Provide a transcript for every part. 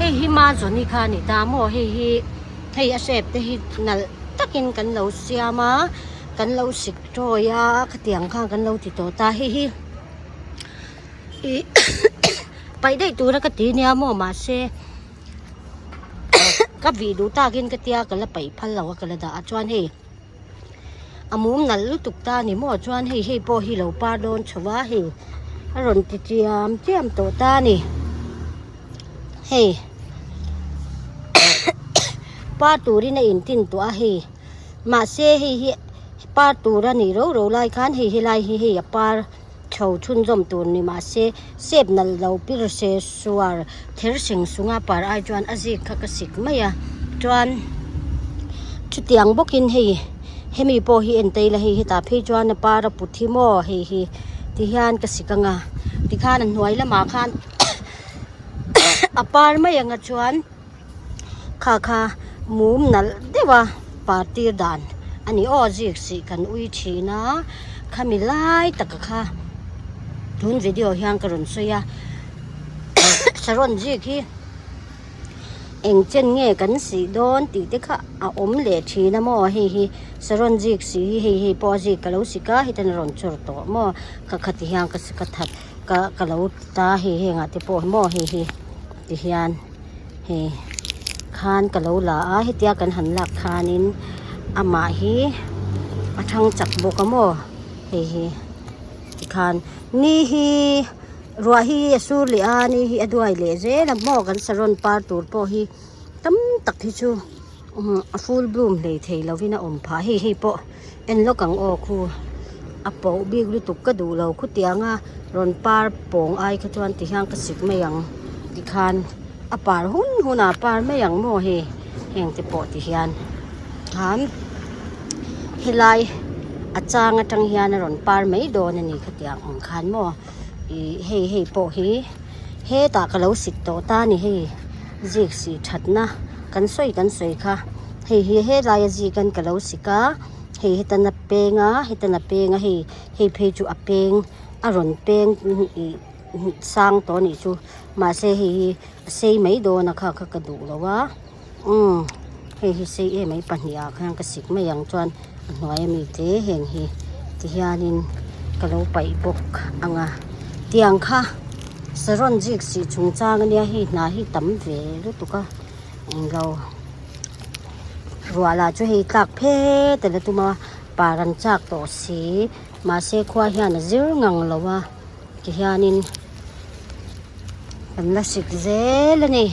Hei hi Mazawni kha a ni ta maw hei hi hei a shape te hi nalh takin kan lo siam a kan lo sik tawi a khatiang khan kan lo ti tawh ta hei hi ih paih daih tura ka ti nia maw mahse ka vih duh takin ka tia ka la paih phal lo a ka la dah a chuan hei. A mum nalh lutuk ta a ni maw chuan hei hei pawh hi lo par dawn chho a hei a rawn ti chiam chiam tawh ta a ni hei par turin a intin tawh a hei mahse hei hi par tur a nih ro ro lai khan hei helai hi hei a par. Chho chhunzawm tur ni mahse sep nalh lo pir se suar ther seng sunga par ai chuan a zik kha ka sik mai a chuan chutiang bawkin hei hemi pawh hi en ta ila hei hetah phei chuan a par a put hi maw hei hi tihian ka sik anga tikhan a hnuai lamah khan a par mai anga chuan. Kha kha mum nalh deuh a par tir dan a ni aw zik sih kan ui thin a khami lai taka kha tun video hian ka rawn sawi a saron zik hi eng chen nge kan sih dawn tih te kha a awm leh thin a maw hei hi saron zik sih hi hei hei pawh a zik ka lo sik a hetiang a rawn chawr tawh maw kha kha ti hian ka ka that ka ka lo ta hei hengah te pawh maw hei hi ti hian. Hei khan ka lo la a hetia kan han lak khanin amah hi a thang chak bawk a maw hei hi tikhan ni hi ruah hi a sur leh a ni hi a duai leh zel a maw kan saron par tur pawh hi tam tak hi chu a full bloom hlei thei lovin a awm phah hei hei pawh en lawk ang aw khu a poh bik lutuk ka duh lo khutiang a rawn par pawng ai kha chuan ti hian ka sik mai ang tikhan a par hun hun ah par mai ang maw hei heng te pawh ti hian khan helai a chang atang hian a rawn par mai dawn a ni khatiang ang khan maw ih hei hei pawh hi hetah ka lo sik tawh ta a ni hei zik sih thatna kan sawi kan sawi kha hei hi helai a zik an ka lo sik a hei hetan a peng a hetan a peng a hei hei phei chu a peng a rawn peng ih sang tawh a nih chu mahse hei hi a sei mai dawn a kha kha ka duh lo a umm hei hi sei em mai pahnih ah khan ka sik mai ang chuan a hnuai ami te heng hi tihianin ka lo paih bawk ang a tiang kha saron zik sih chungchang ania hei hna hi tam ve lutuk a englo ruah lah chu hei tlak phet a la tum a par an chak tawh si mahse khua hian a zir ngang lo a tihianin kan la sik zel a ni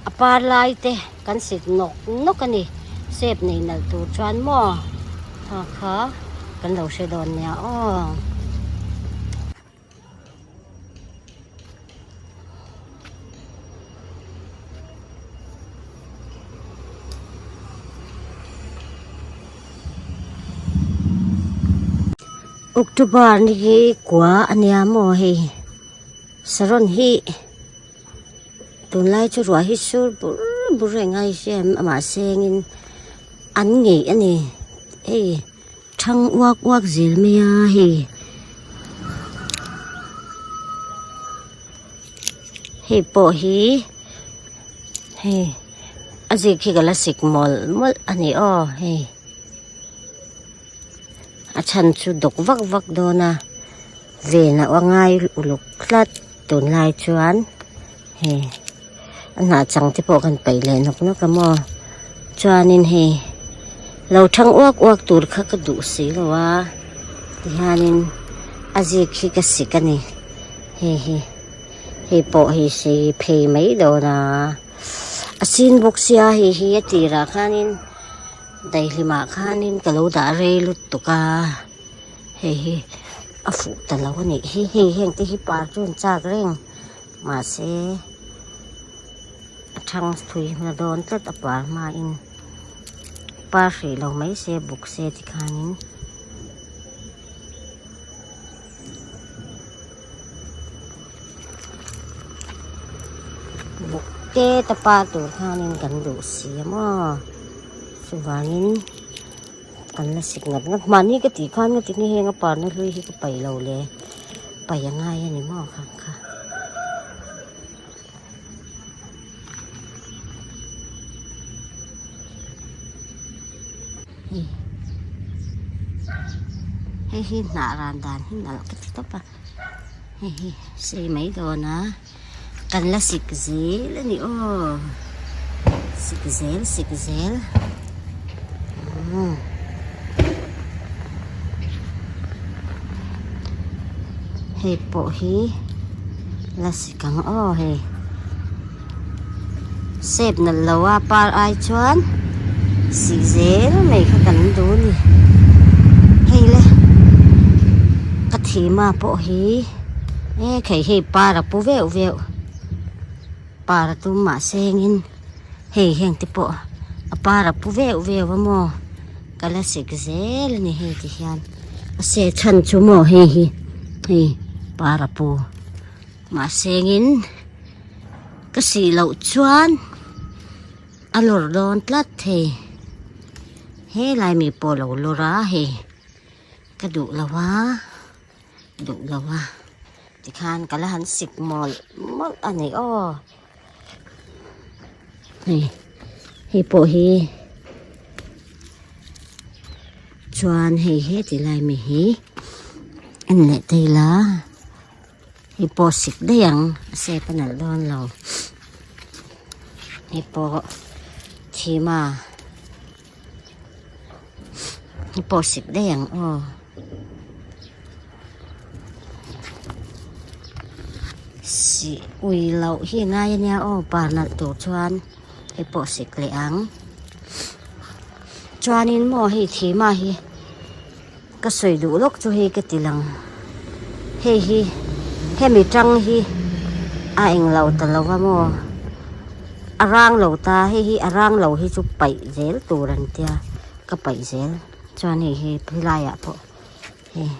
a par lai te. Kan sit nawk nawk a ni. Sep nei nalh tur chuan maw kha kha kan lo hre dawn nia aw. October ni hi kua a nia maw hei saron hi. Tunlai chu ruah hi sur bur bur reng a hriat amah sengin an ngeih a ni hei thang uak uak zel mai a hei hei pawh hi hei a zik hi ka la sik mawlh mawlh a ni aw hei a chhan chu dawk vak vak dawn a ven a ngai uluk tlat. Tunlai chuan hei a hnah chang te pawh kan paih leh nawk nawk a maw chuanin hei lo thang uak uak tur kha ka duh si lo a tihianin a zik hi ka sik a ni hei hi hei pawh hei sei phei mai dawn a a sin bawk sia hei hi a tirah khanin daihlimah khanin ka lo dah rei lutuk a. Hei hi a fuh ta lo a nih hi hei heng te hi par chu an chak reng mahse a thang thui hma dawn tlat a par hmain par hrih lo mai se buk se tikhanin. Buk te ta par tur khanin kan duh si a maw chuvangin. Kan la sik ngat ngat mahni ka tih khan nga tinge heng a parna hlui hi ka paih lo le paih a ngai a ni maw kha kha. Hei hei hi hnah ran dan hi nalh ka ti tawp a hei hi sei mai dawn a kan la sik zel a ni aw sik zel sik zel umm hei pawh hi la sik ang aw hei. Sep nalh lo a par ai chuan sih zel mai kha kan duh a ni hei le ka thima pawh hi e khei hei par a pu veuh veuh par a tum mahse engin hei heng te pawh a par a pu veuh veuh a maw ka la sik zel a ni hei ti hian a seh chhan chu maw hei hi hei par a pu. Mahse engin ka sih loh chuan a lawr dawn tlat thei helai mi pawh lo lawr a hei ka duh lo a duh lo a tikhan ka la han sik mawlh mawlh a ni aw hei hei pawh hi chuan hei heti lai mi hi en leh thei la. Hei pawh sik daih ang a sep a nalh dawn lo hei pawh thima hei pawh sik daih ang aw sih ui loh hi a ngai ania aw par nalh tur chuan hei pawh sik leh ang chuanin maw hei thima hi. Ka sawi duh lawk chu hei ka ti lang hei hi hemi tang hi a englo ta lo va maw a rang lo ta hei hi a rang lo hi chu paih zel tur an tia ka paih zel chuan hei hi helaiah pawh hei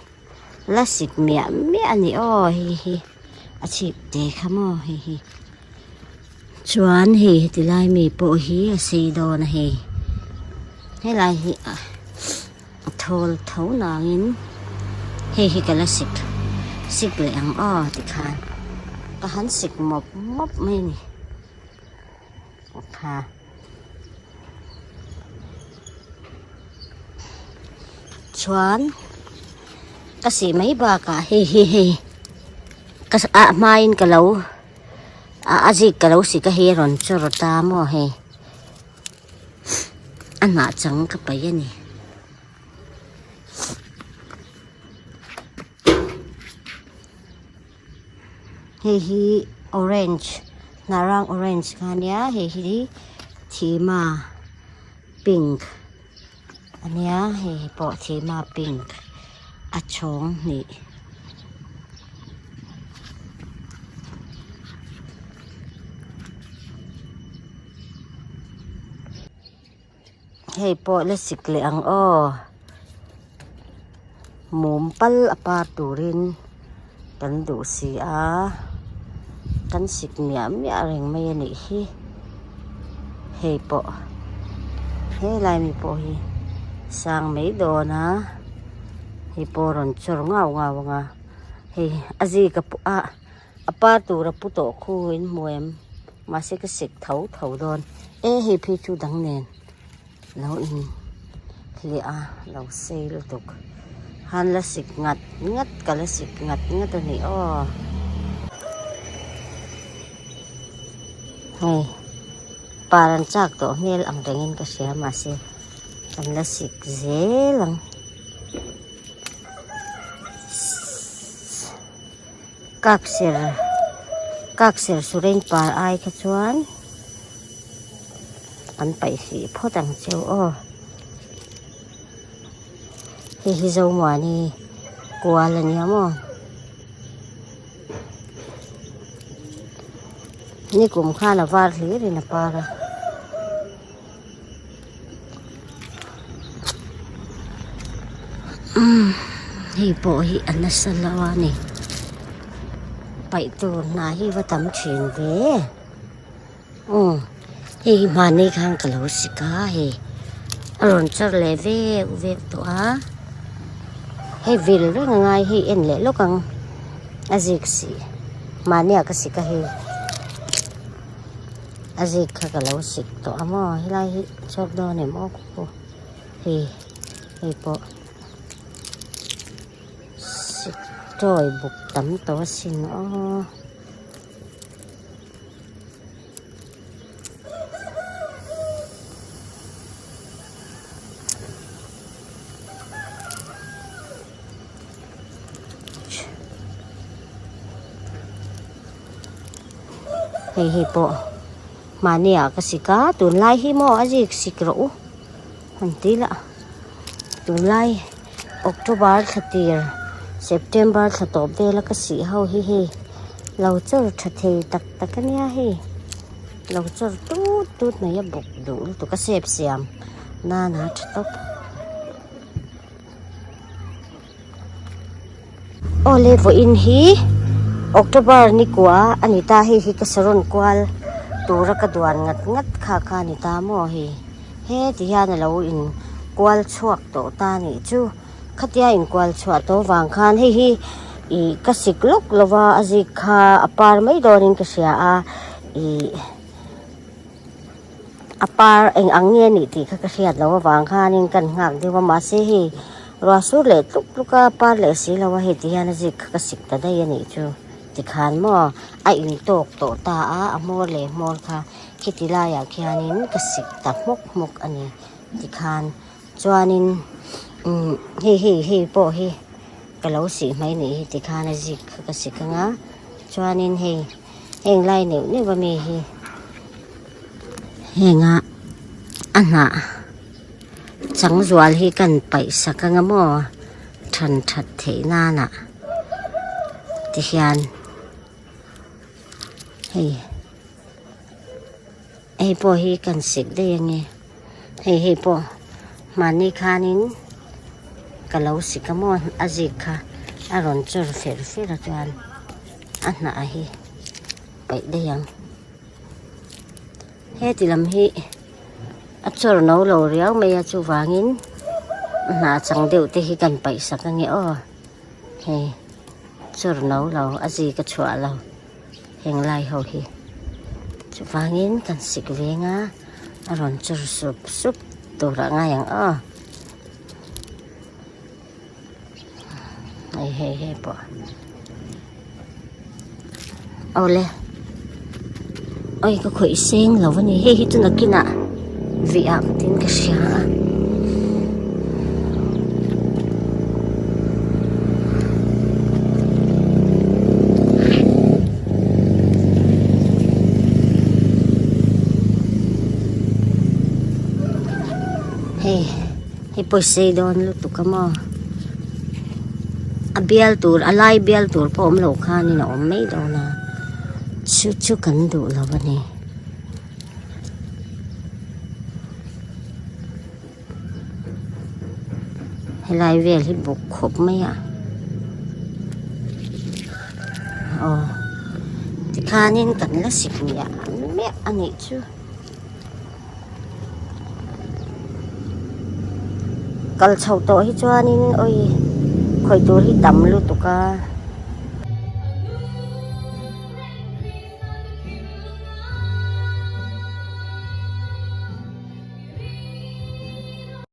la sik miah miah a ni aw hei hi a chhip te kha maw hei hi chuan hei heti lai mi pawh hi a sei dawn a hei helai hi a. A thawl tho nangin hei hi ka la sik sik leh ang aw tikhan ka han sik mawp mawp mai a ni kha. Chuan ka sih mai bakah hei hi hei ka ah hmain ka lo a zik ka lo sik a hei a rawn chawr ta maw hei. A hnah chang ka paih a ni. Hei hi orange hnah rang orange kha ania hei hi thima pink ania hei pawh thima pink a chhawng hnih. Hei pawh la sik leh ang aw mum pal a par turin kan duh si a kan sik miah miah reng mai a nih hi hei pawh helai mi pawh hi sang mai dawn a hei pawh a rawn chawr ngau ngau ang a hei a zik a ah. A par tur a pu tawh khu in hmu em mahse ka sik tho tho dawn e hei phei chu dang nen lo in hliah a lo sei lutuk han la sik ngat ngat ka la sik ngat ngat a ni aw hei par an chak tawh hmel ang rengin ka hria mahse kan la sik zel ang. Kak ser kak ser surein par ai kha chuan an paih hrih phawt ang cheu aw hei hi zomuani kual a nia maw nikum khan a var hlir in a par a. Hei pawh hi a nasa lo a ni paih tur hna hi va tam thin ve aw hei hi hmanni khan ka lo sik a hei a rawn char leh vek vek tawh a hei vil reng a ngai hei en leh lawk ang a zik sih mahnia ka sik a hei. A zik kha ka lo sik tawh a maw helai hi chhuak dawn em aw khaw hei. Hei pawh siktawi buk tam tawh asin aw. Hei hi pawh mahni ah ka sik a tunlai hi maw a zik sik rawh u han ti la tunlai October thla tir September thla tawp vel a ka sih ho hi hei lo chawr tha thei tak tak a nia hei lo chawr tut tut mai a bawk duh lutuk a sep siam nan a tha tawp. Awle vawiin hi October ni kua a ni ta hei hi ka saron kual tura ka duan ngat ngat kha kha a ni ta maw hei heti hian a lo in kual chhuak tawh ta a nih chu khatia in kual chhuah tawh vang khan hei hi ih ka sik lawk lo va a zik kha a par mai dawnin ka hria a ih. A par eng ang nge anih tih kha ka hriat loh avang khanin kan nghak deuh a mahse hei ruah sur leh tluk tluk a par leh si lo a hei ti hian a zik kha ka sik ta daih a nih chu tikhan maw a intawk tawh ta a a hmawr leh hmawr kha khiti laiah khianin ka sik ta hmawk hmawk a ni tikhan chuanin umm hei hei hei pawh hi ka lo sih mai a nih hi tikhan a zik kha ka sik ang a chuanin hei. Heng lai neuh neuh a mi hi henga a hnah chang zual hi kan paih sak anga maw than that theih nana ti hian hei hei pawh hi kan sik daih ange hei hei pawh mahni khanin ka lo sik a maw a zik kha a rawn chawr fer fer a chuan. A hnah hi paih daih ang heti lam hi a chawr no lo riau mai a chuvangin a hnah chang deuh te hi kan paih sak ange aw hei chawr no lo a zik a chhuah lo heng lai ho hi chuvangin kan sik veng a a rawn chawr sup sup tur ah ngai ang aw. Hei hei hei pawh awle oi ka khawih seng lo a ni hei hi chu nakinah vih ah tin ka hria a. Hei. Hei pawisa i dawn lutuk a maw a bial tur a lai bial tur pawh awm loh khanin a awm mai dawn a chu chu kan duh lo a ni. Helai vel hi buk khawp mai a aw tikhanin kan la sik miah miah a nih chu. Kal chho tawh hi chuanin awi khawih tur hi tam lutuk a.